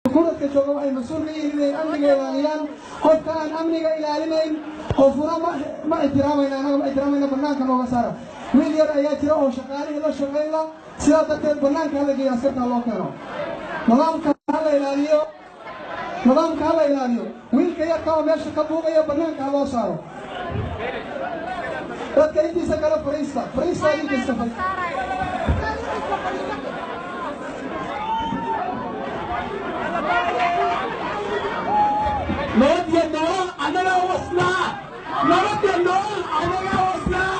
Kuradka jooga waxay mas-uul ka yihiin inay amniga ilaaliyaan. Qofka aan amniga ilaalinayn qofuna ma ixtiraamayna, annaga ma ixtiraamayna, bannaanka nooga saara. Wiil yar ayaa jira oo shaqaalihii la shaqayla, sidaa darteed bannaanka hala geeyo, askarta loo keeno. Nidaamka hala ilaaliyo, nidaamka hala ilaaliyo. Wiilka yarka oo meesha ka buuqaya bannaanka ha loo saaro. Dadka intiisa kale fariista, fariista, idinka iska fariista. Nabad iyo nolol annagaa wasnaa, nabad iyo nolol annagaa wasnaa.